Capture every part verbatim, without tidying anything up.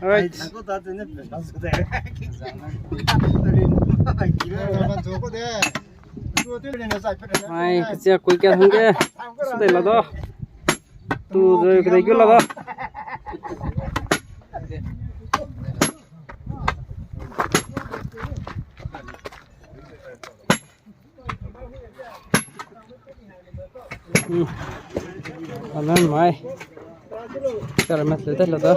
Alright. Mai, kachia kui ka hangge. Sudai la da. Tu zeu kedei gu la da. Hmm. Amen mai. Kar mat le da la da.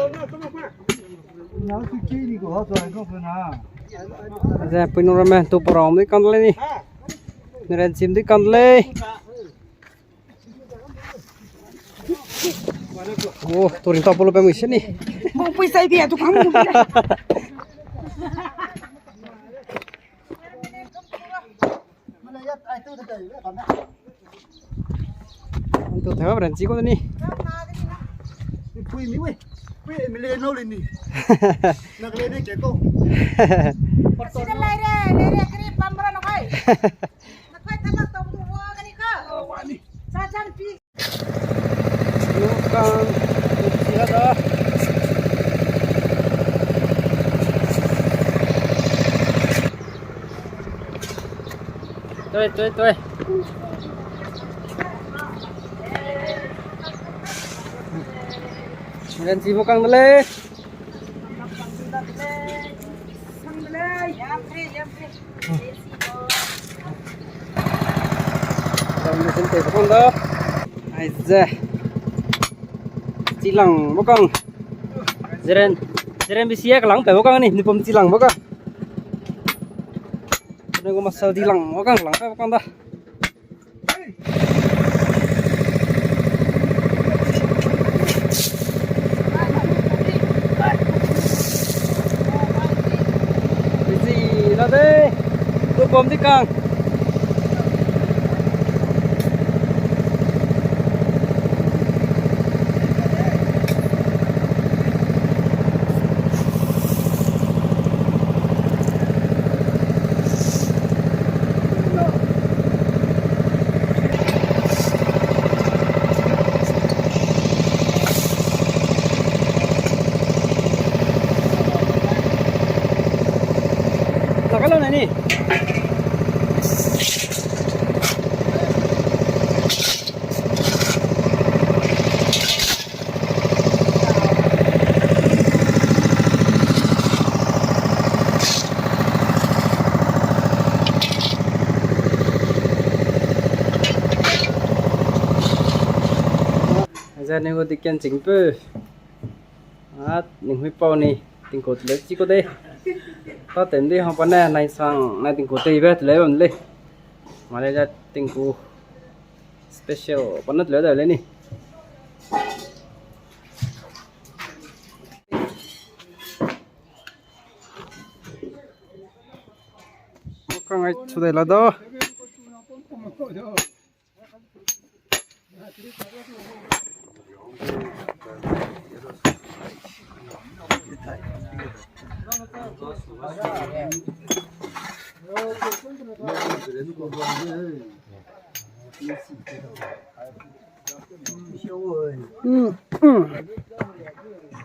Ze pui nu ramme tu program di kan le ni. Neren sim di kan le. Oh, turing ta polo pe mui se ni. Bo pui sai dia tu kam. Antu theu ren chi ko ni. Pui mi we. Pui mi le no le ni. Nak le ne ke ko. Sida lai re, lai re, kari pam bra no kai. Na kai tabak tau tu wa kari ka. Wa ni. Sa chan pi. Nukang, nukang da. Toi, toi, toi. Ngan si bo kang de lei. Aize. Chilang bokang. Jeren, jeren bisi ya kalang pe bokang ni, nipum chilang bokang. Nunggu masal dilang bokang, lang pe bokang da. Bisi la de. Tu pom di kang. Aize ninggu diken ching peu. At ninghui pau ni tingku tele chi ko de. Pa tem di hang pa ne nai sang nai tingku tei be tele bam le. Male ja tingku special pa ne tele da le ni. Kang ai chu dai la da.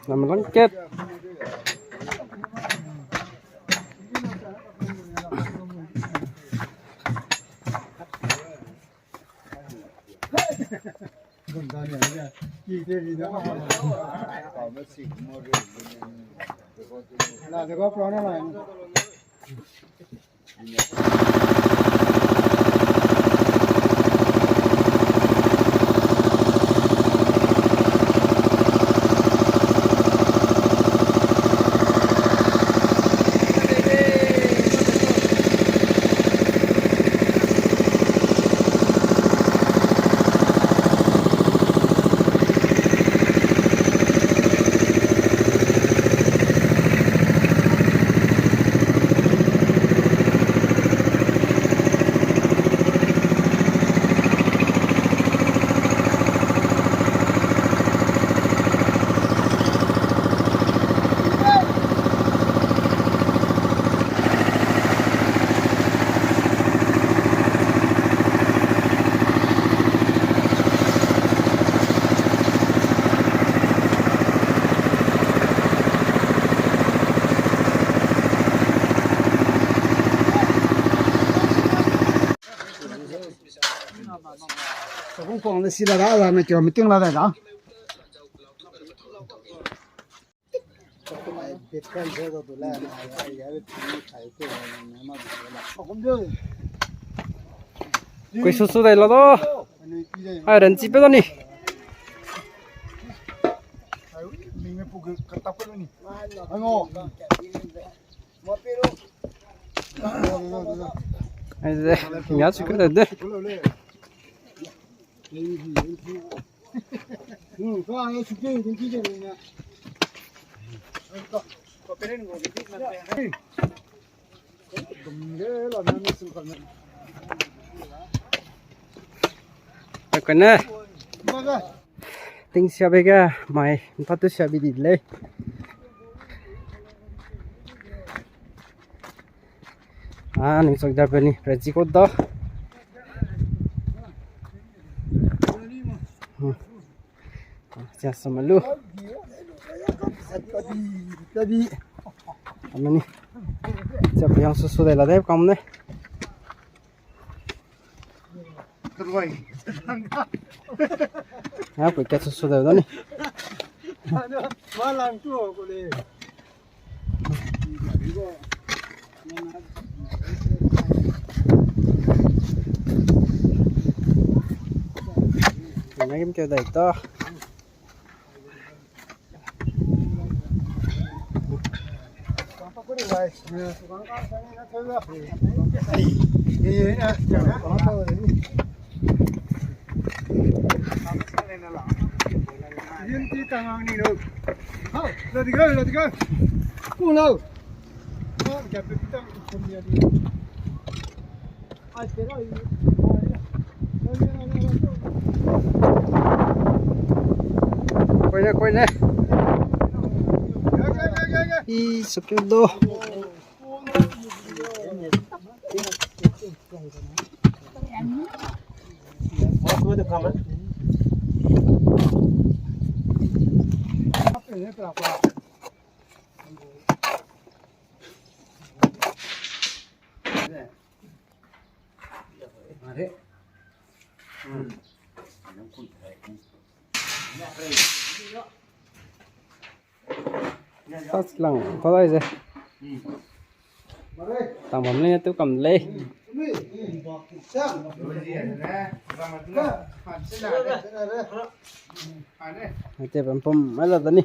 Lam lang ket. Ang le si la da, la ne kio meeting la da da. Kui su su dai la da. Ai, ran chi pe da ni. Ai ze, nya chi ku da de. Kane. Ting siabe ge mai, mpatu siabe di lei. Ah, ning chok da pe ni, ready ko da. Hmm. Chia sama lu. Amani. Chia pe yang su su dai la dai kam ne. Ha, pe ka su su dai da ni. Ina gim ke dai ta. Koine, koine. I, sukeu do. Pas lang, pa dai ze. Tang bam lei, tu kam lei. Ate bam pum, mai la da ni.